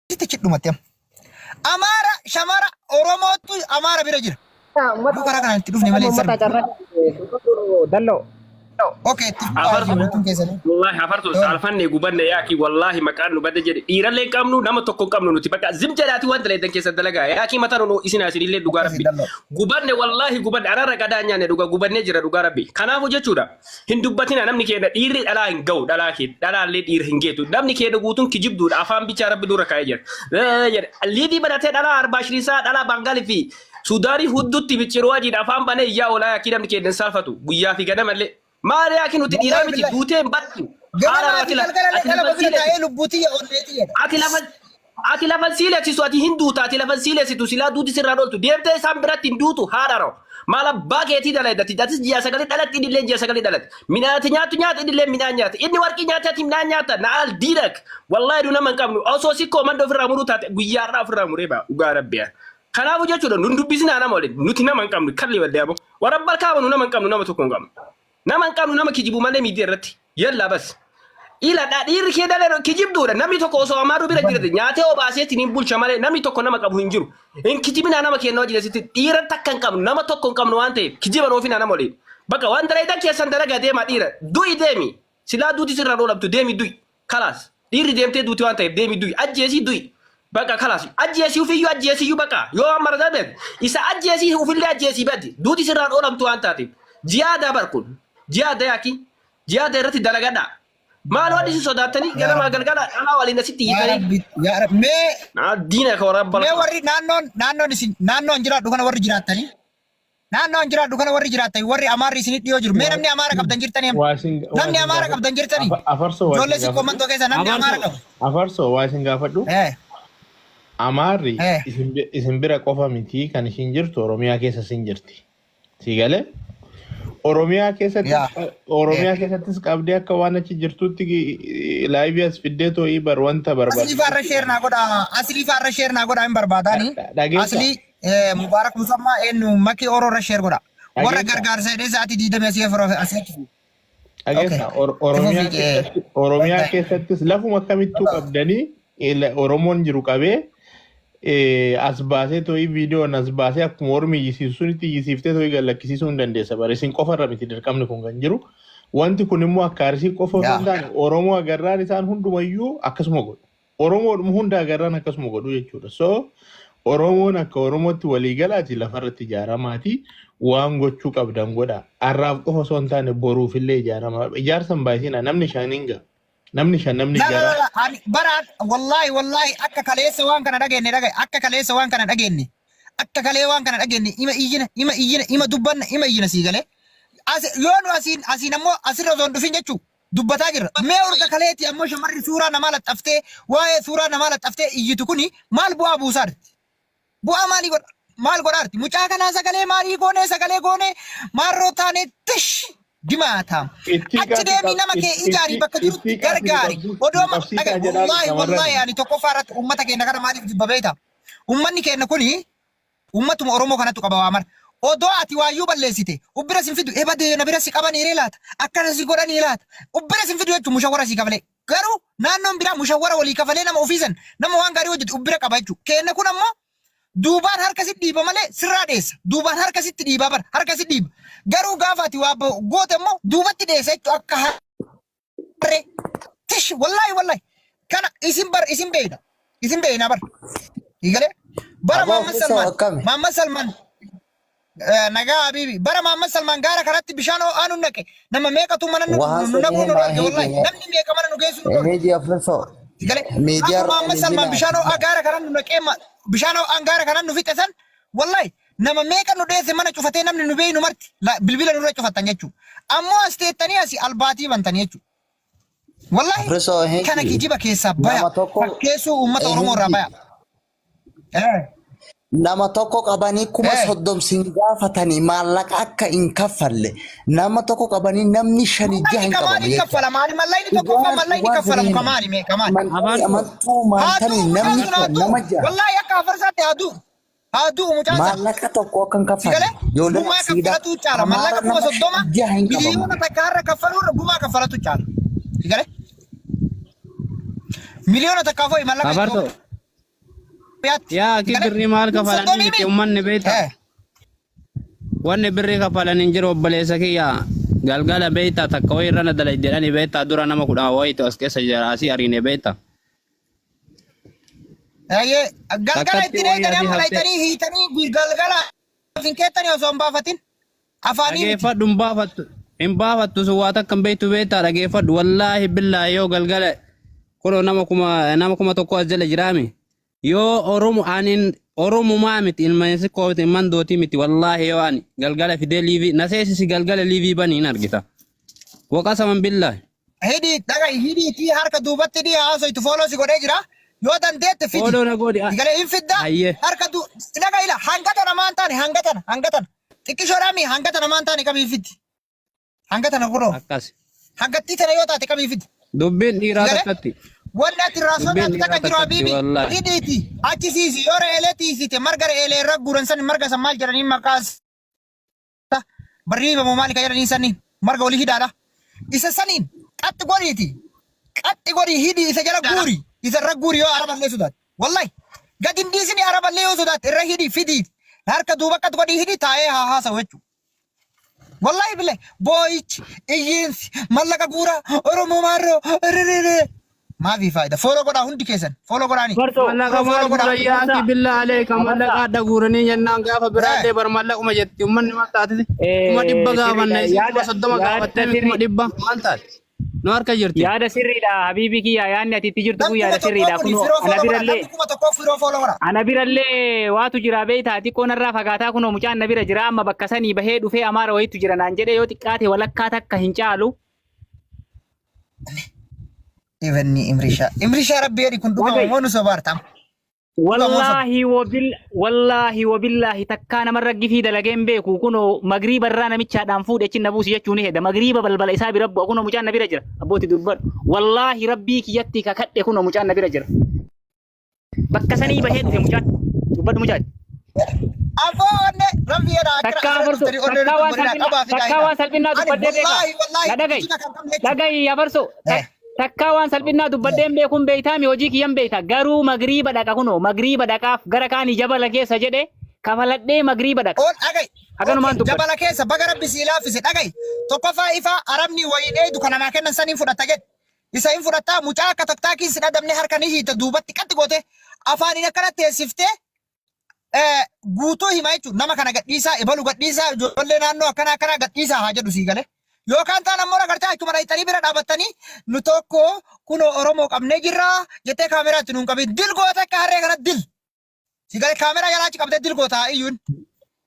Sitti dhumatti amma. Amaara shamara Oromootu Amaara bira jira. Yoo karaa kanaan itti dhufne malee hin Uummata sarbu. carraa dalloo. Okay, itti fufaa Afarsu guutuun keessanii. Wallahi afarsu saalfanne gubanne yaaki wallahi maqaan nu bade jedhe dhiirallee hin qabnu nama tokko hin qabnu nuti bakka zim jedhaati waan dalagan keessa dalagaa yaaki mataa nu isin asinillee dhugaa Akkasii rabbi dalloo. gubanne wallahi gubanne arara gadaa nyaanne dhugaa gubannee jira dhugaa rabbi kanaafu jechuudha hin dubbatina namni keenya dhiirri dhalaa hin ga'u dhalaa kee dhalaallee dhiira hin geetu namni keenya guutuun kijibduudha afaan bichaa rabbi dura kaa'ee jira jedhe liivii banatee dhalaa arbaa shiriisaa dhalaa baangalii fi Sudaanii huddutti micciiruu adiidha afaan banee iyyaa oolaa yaakii namni keenya hin saalfatu guyyaa fi ganamallee. Maal yaakii nuti dhiiraa Wallahi miti billahi. duutee hin battu. Haala Ganamaa ati fi lafa galgala ati dhala lafa bira taa'ee siileessitu. lubbuu tiyya onnee tiyya. Ati lafa ati lafa siilessisu ati hin duuta ati lafa siilessitu silaa duuti sirraa dhooltu deemtee isaan biratti hin duutu haadha roo. Maal abbaa keetii dalaydati atis ji'a sagalii dhalatti inni illee ji'a sagalii dhalatti. Midhaan ati nyaattu nyaata inni illee midhaan nyaata. Inni warqii nyaate ati midhaan nyaata na al diidak. Wallaahi nu nama hin qabnu osoo sikkoo mandoo ofirraa muruu taate guyyaarraa ofirraa muree ba'a dhugaa rabbiyaa. Kanaafuu jechuudha nun dubbisinaa nama waliin nuti nama hin qabnu kalli wallee aboo warra balkaaba nu nama hin qabnu nama tokko hin qabnu. Nama hin qabnu nama kijibu malee miidiyaa irratti yallaa bas. Ila dha dhiirri kee dalee kijibduudha namni tokko osoo amaaruu bira jirate nyaatee obaaseetiin hin bulcha malee namni tokko nama qabu hin jiru. Hin kijibinaa nama keenya wajjin asitti dhiira takka hin qabnu nama tokko hin qabnu waan ta'eef kijiban oofinaa nama waliin. Bakka waan dalagan keessan dalagaa deemaa dhiira du'i deemi silaa duuti sirraa dhoolabtu deemi du'i. Kalaas dhiirri deemtee duuti waan ta'eef deemi du'i ajjeesii du'i. Baqa kalaas ajjeesii ofiyyuu ajjeesiyyuu baqa yoo amma darbe isa ajjeesii ofillee ajjeesii badi duuti sirraan oolamtu waan taateef jiyaada bar kun jiyaada yaaki jiyaada irratti dalagadha. Maal waan isin sodaattanii ganamaa galgala dhalaa waliin asitti Yaa iyyitanii Rabbi, yaa Rabbi. Mee naa diina ka warra mee warri naannoon naannoon isin naannoon jiraadhu kana warri jiraattanii naannoo an jiraadhu kana warri jiraattan warri Amaarri isinit dhiyoo jiru. Mee namni Amaara qabdan jirtanii amma? Waa isin waa Namni isin Amaara gaafadhu. qabdan jirtanii? Afarsoo waa Ijoollee isin siqqoo gaafadhu. mantoo keessa namni Amaara Afarsoo. qabu. Afarsoo waa isin gaafadhu. Amaarri isin bira qofa miti kan ishiin jirtu Oromiyaa keessa isin jirti. Si galee? Oromiyaa keessattis Oromiyaa keessattis qabdee akka waan achi jirtutti laayivii as fiddee too'ii bar wanta Aslii barbaadu. faarra sheer naa godha. Aslii faarra sheer naa godha hin barbaadaani. Dhageessa. Aslii Mubaarak Musammaa eenyu makii Oroorra sheer godha. Warra Dhageessa. gargaarsa jedhee sa'aatii 20 asii afur asii achi. Dhageessa Okay. Oromiyaa Itti fufi, keessatti Oromiyaa keessattis lafuma kamittuu qabdanii Oromoon jiru qabee as baasee too'ii viidiyoon as baasee akkuma ormi iyyisiisu sunitti iyyisiiftee too'ii gad lakkisiisuu hin dandeessa bara isin qofarra miti dirqamni kun kan jiru. Wanti kun immoo akka Arsii qofa osoo hin taane Oromoo agarraan isaan hundumayyuu akkasuma godhu. Oromoodhuma hunda agarraan akkasuma godhu jechuudha. So Oromoon akka Oromootti waliigalaati lafarratti ijaaramaati waan gochuu qabdan godha. Har'aaf qofa osoo hin taane boruufillee ijaarama. Ijaarsa hin baay'isina namni shan hin ga'a. Namni shan namni La la la ijaaraa. la ani baraan wallahi wallahi akka kaleessa waan kana dhageenye dhagaye akka kaleessa waan kana dhageenye akka kalee waan kana dhageenye ima iyyina ima iyyina ima dubbanna ima iyyina sii galee as yoo nu asiin asiin ammoo asirra osoo hin dhufin jechuu dubbataa jirra mee urga kaleeti ammoo shamarri suuraa namaa laxxaftee waa'ee suuraa namaa laxxaftee iyyitu kuni maal bu'aa buusaarti Bu'aa maalii godha? Maal godhaarti? Mucaa kanaa sagalee maalii goonee sagalee goonee maarroo taanee tish dimaata. Ittii Achi qaasi deemii nama kee ijaari bakka jirutti ittii qaasi nu gargaari. qabsiis Odoo nu qabsiisaa dhagaye jedhaa wallaahi wallaahi shamarrani. ani tokkoffaa irratti uummata keenya kana maaliif jibba beekta? Uummanni keenya kuni uummatuma Oromoo kanatu qaba waa mara. Odoo ati waayyuu balleessite ubbira sin fidu ebadee na bira si qabanii laata akkana si godhanii laata ubbira sin fidu jechuun mushawwara si kafalee. Garuu naannoon biraa mushawwara walii kafalee nama ofiisan nama waan gaarii hojjetu ubbira qaba jechuudha. Keenna kun ammoo duubaan harka si dhiiba malee sirraa dheessa. Duubaan harka sitti dhiibaa bara harka si dhiiba. Garuu gaafa ati waa goote immoo duubatti dheessa jechuudha akka harree. Tish wallaahi wallaahi kana isin bar isin beeyna isin beeyna bar. Higalee bara Aboo Muhammad Fursaa Salmaan akkami? Muhammad Salmaan Nagaa Habiibi. Bara Mahammad Salmaan gaara kanatti bishaan ho'aa nu naqe. Nama meeqatu mana nu Waan nu naquu nu sanii dhorke wallahi. maa Namni meeqa mana nu geessu nu dhorke. Media Fursaa. Galee. Media Gaafa Mahammad Salmaan bishaan ho'aa gaara kanan nu naqee bishaan ho'aan gaara kanan nu fixe san wallahi nama meeqa nu dheesse mana cufatee namni nu beeynu marti bilbila nurra cufattan jechuudha. Ammoo as teettanii asii albaatii bantanii jechuudha. Wallahi Fursaa kana kijiba keessaa baya. Nama tokko Fakkeessuu uummata Oromoo irraa baya. Nama tokko qabanii kuma 30 sin gaafatanii maallaqa akka hin kaffalle nama tokko qabanii namni shani jaha Mallaqni hin kamaali qabamu jecha. kaffalama? Ani mallaqni tokkoffaa Dhugaan mallaqni dhugaan kaffalamu sirrii kamaali mee kamaali? Amantii Afarsoo. amantuu Haa maantanii du'u namni mucaan sun haa shan du'u. nama jaha. Wallaahi akka afarsaatti haa du'u. Haa du'u mucaan isaa. Maallaqa tokko akka hin Si kaffalle. galee? Ijoolleen Gumaa Arsiidhaa kaffalatu caala. Amaara Mallaqa kuma nama 30 jaha hin qabamu. miliyoona takka har'a kaffaluu irra gumaa kaffalatu caala. Si galee? Miliyoona takkaaf ho'i mallaqa Abarto. Itoophiyaatti. Yaa Si akki galee? birrii maal Kuma kafalanii soddomii miti mi? ummanni beekta. Eh. Wanni birrii kafalan hin jiru obboleessa kiyya galgala beekta takka wayii irra na dalai jedhanii beekta dura nama 10 wayiitu as keessa jira asii ariine beekta. Eeyyee galgala Takkatti ittiin wayii eeganii asii amma haftee. dhayxanii hiitanii galgala hin keettanii osoo hin baafatin afaanii miti. Dhageeffadhu hin baafattu hin baafattu sun waa takka hin beektu beektaa dhageeffadhu wallaahi billaahi yoo galgala kunoo nama 1000 as jala jiraami yoo oromo anin oromumaa miti ilma sikkoo miti ilman dootii miti wallaahi yoo ani galgala fidee liivii na seesisi galgala liivii bani hin argita waqasaman billaahi. Hidhii dhaga hidhiitii harka duubatti hidhii haasoytu fooloo si godhee jira. Yoo dandeette fidi. Fooloo na godhi. Galee hin fidda. Hayyee. Harka du dhaga ila hanga tana maan taane hanga tana hanga tana. Xiqqishoodhaa mi hanga tana maan taane qabii fidi. Hanga tana kunoo. Akkas. Hangattii tana yoo taate qabii fidi. Dubbiin dhiiraa Galee? takkatti. Wanni ati irraa Dubbiin sodaattu dhiiraa takka jiru takkatti habiibi. wallaahi. Hidhiiti achi siisi yoo re'eelee tiisite marga re'eelee irra guuran san marga san maal jedhanii maqaa isaa barriiba moo maali ka jedhanii saniin marga olii hidhaadha. Isa saniin qaxxi godhiiti. Qaxxi godhii hidhii isa jala guuri. Isa irra guuri yoo araballee sodaatte. Wallahi gadi hin dhiisini araballee yoo sodaatte irra hidhii fidii. Harka duuba qaxxi godhii hidhii taa'ee haa haasa'u jechuudha. Wallahi billahi boo'ichi iyyiinsi mallaqa guuraa Oromoo maarroo riririi maafi faayida fooloo godhaa hundi keessan fooloo godhaani. Abartoo. Mallaqa maal Fooloo godhaa. guuran yaa akki billaa aleeka mallaqa adda guuranii jennaan gaafa biraallee bar mallaquma jetti ummanni maal taatiti 100,000 gaafanna isin 30,000 gaafattee 100,000 maal taate nu harka jirti. Yaada sirriidha habiibii kiyya yaadni ati itti jirtu kun Namni yaada 1000 sirriidha kuni kunoo firoo ana fooloo godhaa. birallee Namni 1000 firoo fooloo godhaa. ana birallee waatu jira beektaa xiqqoo narraa fagaataa kunoo mucaan na bira jira amma bakka sanii bahee dhufee amaara wayiitu jira naan jedhee yoo xiqqaate walakkaa takka hin caalu. Even Imrishaa. Imrishaa rabbi jedhi kun dhugama Dhaga'i. moo nu sobaarta? Wallaahi wabil wallaahi wabillaahi takkaa namarra gifii dalagee hin beeku kunoo magriiba irraa namichaadhaan fuudhe achi na buusi jechuu ni hedda magriiba balbala isaa bira bu'a kunoo mucaan na bira jira abbooti dubbadhu wallaahi rabbii kiyyatti kakadhe kunoo mucaan na bira jira bakka sanii bahee dhufe mucaan dubbadhu mucaan. Afoo onne rabbi jedha akkana Takkaa asirra afarsoo dhuftanii onnee takkaa nutti waan godhinaa salphinaa qabaa fidaa takkaa hidhaa. waan salphinaa Ani dubbadhee beekaa wallaahi wallaahi na dhaga'i kijjiba kan qabne jechuudha. dhaga'i afarsoo Eh. Takkaa waan salphinnaa dubbadhee hin beekuun beeytaami hojii kiyyan beeyta garuu magriiba dhaqa kunoo magriiba dhaqaaf gara kaanii jabala keessa jedhe kafaladhee magriiba dhaqa. Ol dhaga'i. Haganumaan Okay, dubbadha. jabala keessa baga rabbi sii laaffise dhaga'i. Tokkoffaa ifaa arabni wayii dheeydu kan namaa kennan saniin fudhatta jedhe. Isa hin fudhattaa mucaa akka taktaakiin sin adamne harka ni hiita duubatti qaxxi goote afaaniin akkana teessiftee guutuu hima jechuun nama kana gadhiisaa ebalu gadhiisaa ijoollee naannoo akkanaa akkanaa gadhiisaa haa jedhu sii galee. Yookaan taan ammoo agartee achuma dhayxanii bira dhaabattanii nu tokko kunoo Oromoo qabnee jirraa jettee kaameraa itti nuun qabin dil goota akka harree kana dil. Si galee kaameraa jalaa achi qabdee dil goota iyyuun.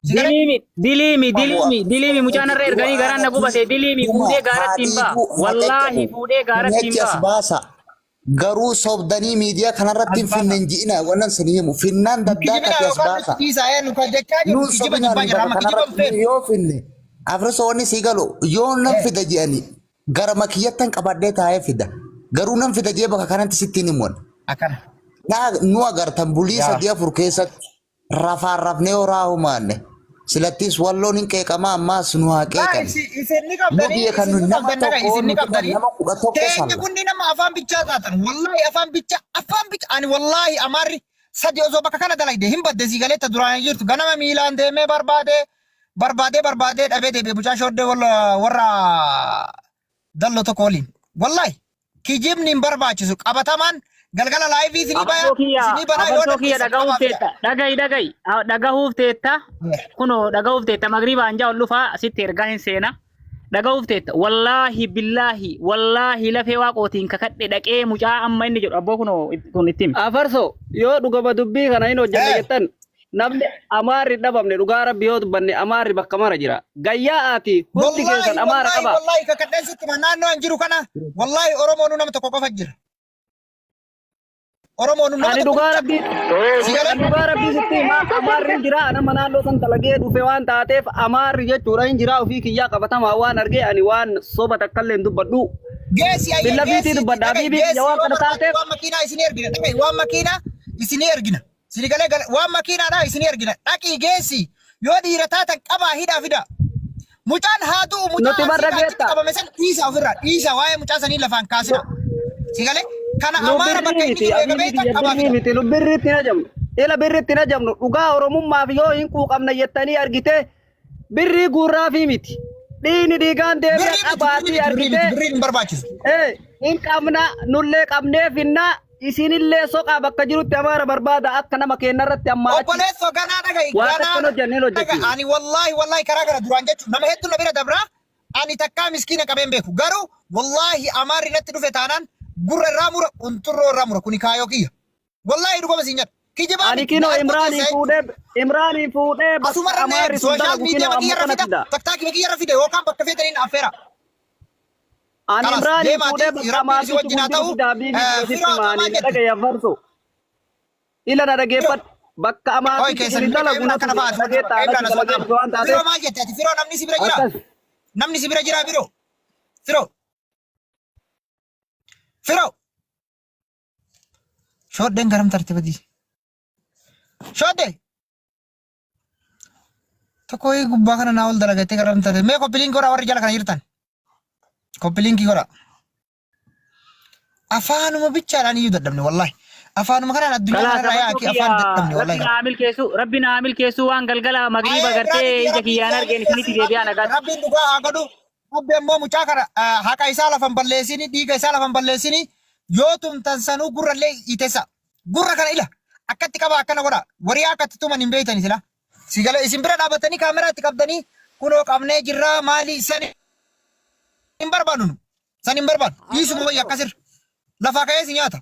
Si galee Diliimi diliimi diliimi diliimi mucaan irra erganii garaan na gubate diliimi fuudhee gaaratti hin ba'a wallaahi fuudhee gaaratti hin Achi as ba'a. baasa. Garuu sobdanii miidiyaa kanarratti hin finne hin ji'ina wannan sin himu. Finnaan kijibina daddaaqati as yookaan baasa. nutti dhiisaa nu kan jechaa jiru Nuun kijiba sobinaan jibbaa jira bakka amma kijiba hin kanarratti feenu. yoo finne. Afrisa wanni sii galu yoo nan fida je'ani gara makiyyattan qabadhee taa'ee fida. Garuu nan fida jee bakka kanatti sitti hin himu. Akkana. Nu agartan bulii Yaa. 3 4 keessatti rafaan rafnee horaa humaanne. Silattis walloon hin qeeqamaa ammaas nu haa Laa qeeqan. isin ni Nu qabdanii biyya kan isin nu ni nama qabdan dhaga tokko isin ni nuti kan qabdanii. nama 11 Teenya salla. kunni nama afaan bichaa taatan wallahi afaan bicha afaan bicha ani wallahi amaarri sadi osoo bakka kana dalagde hin badde sii galeetta duraan hin jirtu ganama miilaan deemee barbaadee barbaadee barbaadee dhabee deebi'e mucaa shooddee warra dallo tokko waliin wallahi kijibni hin barbaachisu qabatamaan galgala laayivii isinii baya Abarsoo kiyya isinii banaa yoo abarsoo kiyya dandeessan dhagahuuf qabaa fida. teetta dhaga'i dhaga'i dhagahuuf teetta kunoo dhagahuuf teetta magriibaan jaa ol dhufaa sitti ergaa hin seena dhagahuuf teetta wallaahi billaahi wallaahi lafee waaqootiin kakadhe dhaqee mucaa amma inni jedhu abboo kunoo kun itti himi. Afarso yoo dhugama dubbii kana hin hojjenne jettan namni amaarri hin dhabamne dhugaa rabbi yoo dubbanne amaarri bakka mara jira. Gayyaa'aati hundi keessan Wallahi amaara wallahi qaba. wallahi kakadheen sitti hima naannoo an jiru kana wallahi Oromoonu nama tokko qofa jira. Oromoonu nama Ani tokko dhugaa bicha. rabbii Si galee? ani dhugaa rabbii sitti himaa amaarri hin jira nama naannoo san dalagee dhufe waan taateef amaarri jechuudha hin jira ofii kiyyaa qabatamaa waan argee ani waan soba takkallee hin dubbadhu. Geessi ayyee Billa fiitii geessi dubbadha dhaga'i habiibii geessi kiyya waan yoo kana barbaadde taateef waan makiinaa isinii ergina dhaga'i waan makiinaa isinii ergina. Sini galee waan makiinaadhaa isinii ergina. Dhaqii geessi. Yoo dhiira taatan qabaa hidhaa fida. Mucaan haa du'u mucaa Nuti barra arsii achitti beektaa. qabame san dhiisa ofirraa dhiisa waa'ee mucaa sanii lafaan kaasina. Si galee kana Nu amaara bakka birrii inni miti, jiru eega abiyyii beektan biyya qabaa birrii fida. miti, nu birriitti hin ajabnu. Ila birriitti hin ajabnu. Dhugaa Oromummaaf yoo hin quuqamne jettanii argite birrii guurraafii miti. Dhiigni dhiigaan deebi'a Birrii miti birrii qabaatii miti birrii miti argite birriin hin barbaachisu. ee hin qabna nullee qabnee finna isinillee soqaa bakka jirutti amaara barbaada akka nama keenyarratti ammaa achi Obboleessoo ganaa dhaga'i waa ganaa takka hin hojjenne hin dhaga'i hojjechiisu. ani wallaahi wallaahi karaa kana duraan jechuun nama hedduu na bira dabraa ani takkaa miskiina qabeen beeku garuu wallaahi amaarri natti dhufe taanaan gurra irraa mura unturroo irraa mura kuni kaayoo kiyya wallaahi dhugama siin jedha kijibaa Ani miti na kinoo arguu Imraaniin keessa fuudhee Imraaniin fuudhee bakka asumarra na amaarri eegi sun sooshaal dalagu miidiyaa kinoo amma kiyya irra kana fida fida. taktaakii kiyya irra fida yookaan bakka feetaniin affeera Ani Kalas Imraaniin deemaati fuudhee bakka rabbiin si amaartichi wajjin haa kun jiru ta'u fida habiibii kiyya sitti firoo maanii maal na jette dhagaya farso. Ila na firoo dhageeffadhu. Bakka Oi amaartichi keessan kun mee dalagu Imraan natu kana fida. fa'aa asuma dhaaba Dhageettaa Imraan anatti asuma dalagee dhaaba dhufe waan firoo taateef maal jette ati firoo namni si bira jira akkas. namni si bira jira firoo firoo firoo shoddeen garam tarte badii shodde tokko gubbaa kana naa ol dalagattee garam tarte mee koppiliinkii godhaa warri jala kana jirtan koppiliinkii godhaa afaanuma bichaadhaan iyyuu dadhabne wallahi afaanuma kanaan addunyaa Kalaas kanarraa afarsoo yaaki afaan kiyya dadhabne rabbi wallahi naa milkeessu rabbi naa milkeessu waan galgala magriiba Ayee gartee Ibrahim ija rabbiin kiyyaan si haa argeen isinitti milkeessu deebi'aa rabbiin nagaatti. rabbiin dhugaa haa godhu rabbi ammoo mucaa kana haqa isaa lafan balleessini dhiiga isaa lafan balleessini yoo tumtan sanuu gurrallee itesa gurra kana ila akkatti qaba akkana godha warii akkatti tuman hin beeytani sila si gala isin bira dhaabatanii kaameraa itti qabdanii kunoo qabnee jirraa maali san hin barbaadu nu san hin barbaadu dhiisuma wayya akkasirra lafaa ka'ee si nyaata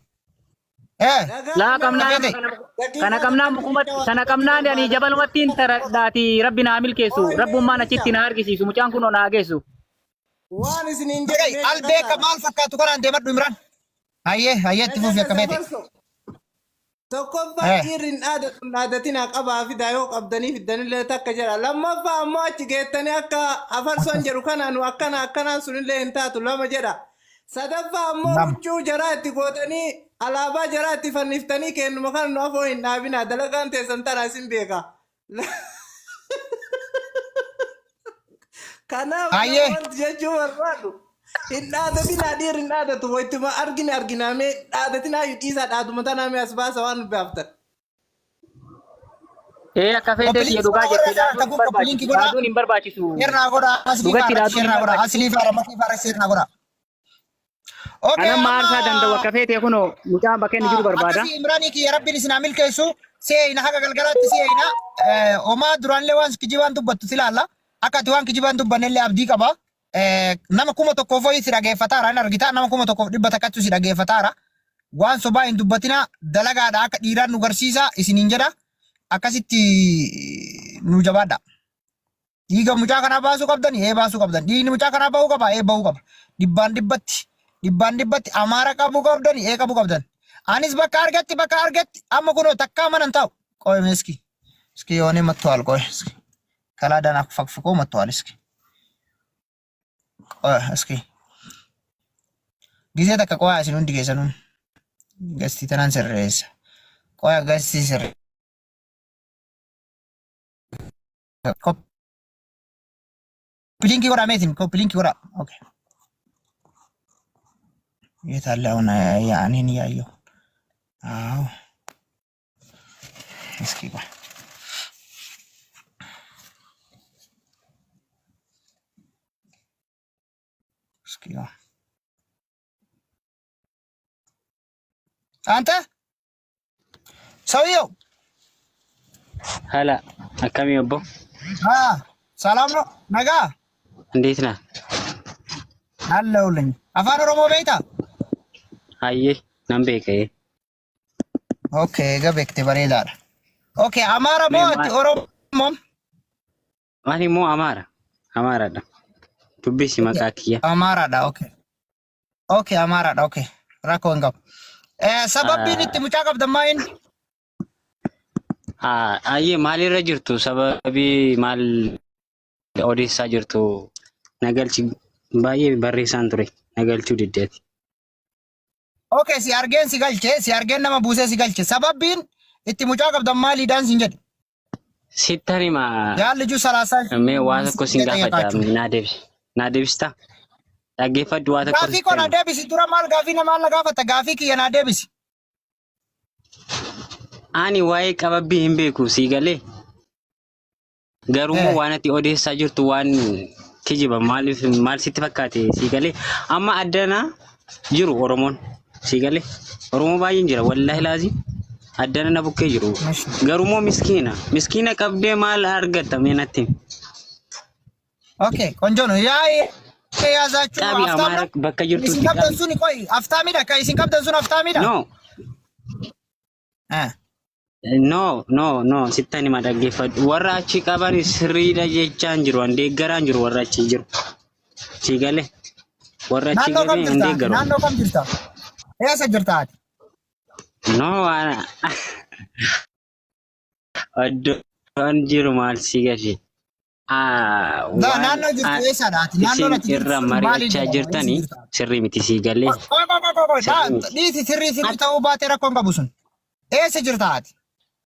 ee Laa Dhagaame qabnaan dhagee amma ta'e kana daqiiqaa qabnaan takka mukumatti waan sana tokko qabnaan ani barbaada. jabalumatti hin taradhaati rabbi naa milkeessu Ooy rabbummaan achitti meeqa na argisiisu mucaan kunoo naa geessu. waan isiniin jedhu dhaga'i mee albeeka caqasaadha. maal fakkaatu kanaan deemadhu Imraan hayyee hayyee itti fufi Dhagaadha akka feete safarso. Tokkoffaa ee dhiirri hin dhaadatu hin dhaadatinaa qabaa fidaa yoo qabdanii fiddanillee takka jedha. Lammaffaa ammoo achi geettanii akka afarsoon jedhu kana nu akkana akkanaan sunillee hin taatu lama jedha. Sadaffaa ammoo lama huccuu jaraa itti gootanii alaabaa jaraa itti fanniftanii kennuma kana nu afoo hin dhaabinaa dalagaan teessan tana isin beeka. Kanaaf nama hayyee wanti jechuu barbaadu hin dhaadatinaa dhiirri hin dhaadatu wayituma argine arginaa mee dhaadatinaa iyyuu dhiisaa dhaaduma tanaa mee as baasa waan nu baaftan. Ee akka feetee koppiliinki kiyya dhugaa godhaa warra jette isaa dhaaduun hin takuu barbaachisu koppiliinki godhaa dhaaduun hin barbaachisu Share godha aslii dhugatti faara dhaaduun hin share godha barbaachisu. aslii faara makii faara share godha. Okay Kan amma amma aarsaa danda'u akka feetee kunoo mucaan bakka inni jiru barbaada. akkasii Imraanii kiyya rabbiin isin haa milkeessu si'eeyna haga galgalaatti si'eeyna homaa duraanillee waan kijibaan dubbattu si laalla akka ati waan kijibaan dubbannellee abdii qaba. Nama 1000 wayii si dhageeffataara hin argita nama 1100 si dhageeffataara. Waan sobaa hin dubbatinaa dalagaadha akka dhiiraan nu garsiisa isiniin jedha akkasitti nu jabaadha. Dhiiga mucaa kanaa baasuu qabdani ee baasuu qabdan. Dhiigni mucaa kanaa bahuu qaba ee bahuu qaba. Dhibbaan dhibbatti dhibbaan dhibbatti amaara qabuu qabdani ee qabuu qabdan. Anis bakka argatti bakka argatti amma kunoo takkaa mana hin taa'u. Qoy meeski. Iski yoonee mattuwaal qoy. Iski. Kalaadaan akfakfikoo mattuwaal iski. Qoy iski. Gisee takka qoyaa isin hundi keessanuu. Gastii tanaan sirreessa. Qoya gastii sirreessa. ኮፒ godhaa meetiin ኮፒ link godhaa. ኦኬ የት አለ አሁን? ያ እኔን እያየሁ አዎ። እስኪ ቆይ እስኪ ቆይ አንተ ሰውየው Hala, akkamii obbo? አ ሰላም ነው ነጋ እንዴት ነህ? አለሁልኝ። አፋን ኦሮሞ ቤታ Hayyee, nan beeka ee. ኦኬ ገቤክቴ በሬዳadha ኦኬ አማራ moo Mee ati maal? ኦሮሞ Ani immoo Amaara. Amaaraadha. Dubbisi maqaa kiyya. Amaaraadha ኦኬ ኦኬ Amaaraadha ኦኬ rakkoo hin qabu. Sababbiin itti mucaa qabdan maa inni? Hayyee maalirra jirtu? Sababii maal odeessaa jirtu? Nagalchi baay'ee barreessaan ture. Nagalchuu diddeeti. Okay, si argeen si galche, si argeen nama buusee si galche. Sababbiin Itti mucaa qabdan maaliidhaan sin jedhe. Sittan hima Yaa lijuu salaasaa mee waa tokko sin gaafadha xayyaqaachu. naa deebisi. Naa deebistaa? Dhaggeeffadhu waa tokko Gaafii koo sittan naa hima. deebisi dura maal gaafii namaa na gaafata gaafii kiyya naa deebisi. Ani waa'ee qababbii hin beeku sii galee. Garuu immoo waan ati odeessaa jirtu waan kijiba maaliif maal sitti fakkaate sii galee. Amma addana jiru Oromoon sii galee. Oromoo baay'een jira wallaahi laazim addana na bukkee jiru. Garuu immoo miskiina miskiina qabdee maal argatta mee natti himi. Okay, ቆንጆ ነው። ያ የያዛችሁ Qabi ሀብታም Amaara ነው። bakka Isin jirtutti qabdan qabi. sun ቆይ ሀብታሚidha kan isin qabdan sun ሀብታሚidha. No Eh. no no no sittan hima dhaggeeffadhu. Warra achi qaban sirriidha jechaan jiru. An deeggaraan jiru warra achi jiru. Sii galee warra achi Naannoo kam galee hin jirta? deeggaru. Naannoo kam jirta? Eessa jirta ati? No waan iddoon jiru maal si gashi? Da Waan naannoo jirtu eessadha ati? Naannoon isin ati jirtu irra sun maaliin mari'achaa jedhama? Eessa jirtanii jirta? sirrii miti sii galee Qoy qoy qoy qoy sirrii miti. dhiisi sirrii sirrii ta'uu baatee rakkoon qabu sun. Eessa jirta ati?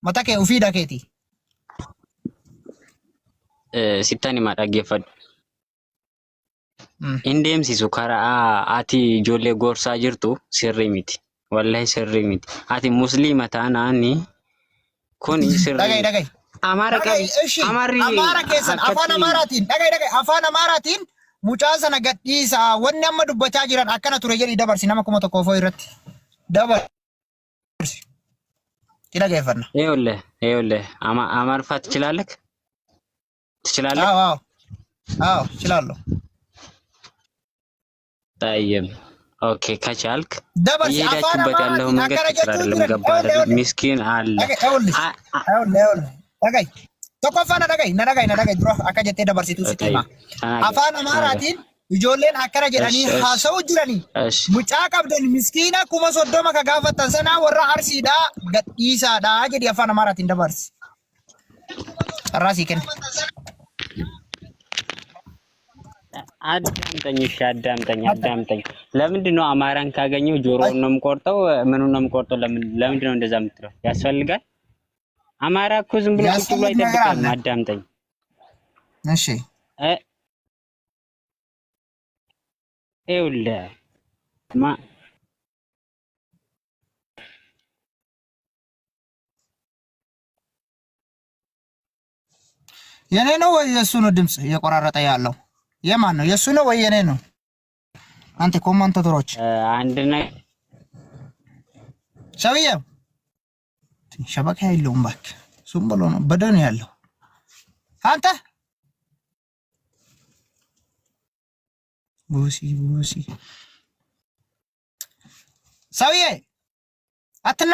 Mata kee ufiidha keeti. Sittan hima dhaggeeffadhu. Hin deemsisu karaa ati ijoollee gorsaa jirtu sirrii miti. Wallahi sirrii miti. Ati musliima taanaani kuni sirrii Dhaga'i miti. dhaga'i. Amaara Dhaga'i qabi. ishi Amaarri Amaara keessan afaan akkatti Amaaraatiin dhaga'i dhaga'i afaan Amaaraatiin mucaa sana gadhiisaa wanni amma dubbachaa jiran akkana ture jedhii dabarsi nama 1000 irratti dabarsi itti dhageeffanna. ይኸውልህ ይኸውልህ አማርፋ ትችላለህ ትችላለህ? አዎ አዎ አዎ እችላለሁ። ጠይብ ኦኬ፣ ከቻልክ dabarsi afaan እየሄዳችሁበት ያለው Amaaraatiin መንገድ akkana ትክክል jechuu አይደለም። jiran ገባ dhaga'i አይደለም? dhaga'i ምስኪን አለ dhaga'i ይኸውልህ አ- አ- ይኸውልህ ይኸውልህ dhaga'i tokkoffaa na dhaga'i na dhaga'i na dhaga'i dura akka jettee dabarsituu sitti ጠይብ hima. ተናገር Afaan ተናገር። Amaaraatiin ijoolleen akkana እሺ jedhanii እሺ haasa'uu jiranii እሺ mucaa qabdan miskiina 30,000 ka gaafattan sanaa warra Arsiidhaa gadhiisaadhaa jedhi afaan Amaaraatiin dabarsi. Carraa sii kenna. አዳምጠኝ፣ እሺ አዳምጠኝ፣ አዳምጠኝ። ለምንድን ነው አማራን ካገኘው ጆሮውን ነው የምቆርጠው? ምኑን ነው የምቆርጠው? ለምንድን ነው እንደዛ የምትለው? ያስፈልጋል? አማራ እኮ ዝም ብሎ ቁጭ ብሎ ያስፈልግ ነገር አይጠብቅም። አለ። አዳምጠኝ። እሺ እ ይኸውልህ ማ የኔ ነው ወይ የእሱ ነው ድምፅ እየቆራረጠ ያለው? የማን ነው? የእሱ ነው ወይ የኔ ነው? አንተ ኮማንታተሮች አንድ ነገር ሰውዬ ሸበካ የለውም እባክህ። እሱም ብሎ ነው በደን ያለው አንተ ቦሲ ቦሲ ሰውዬ አትና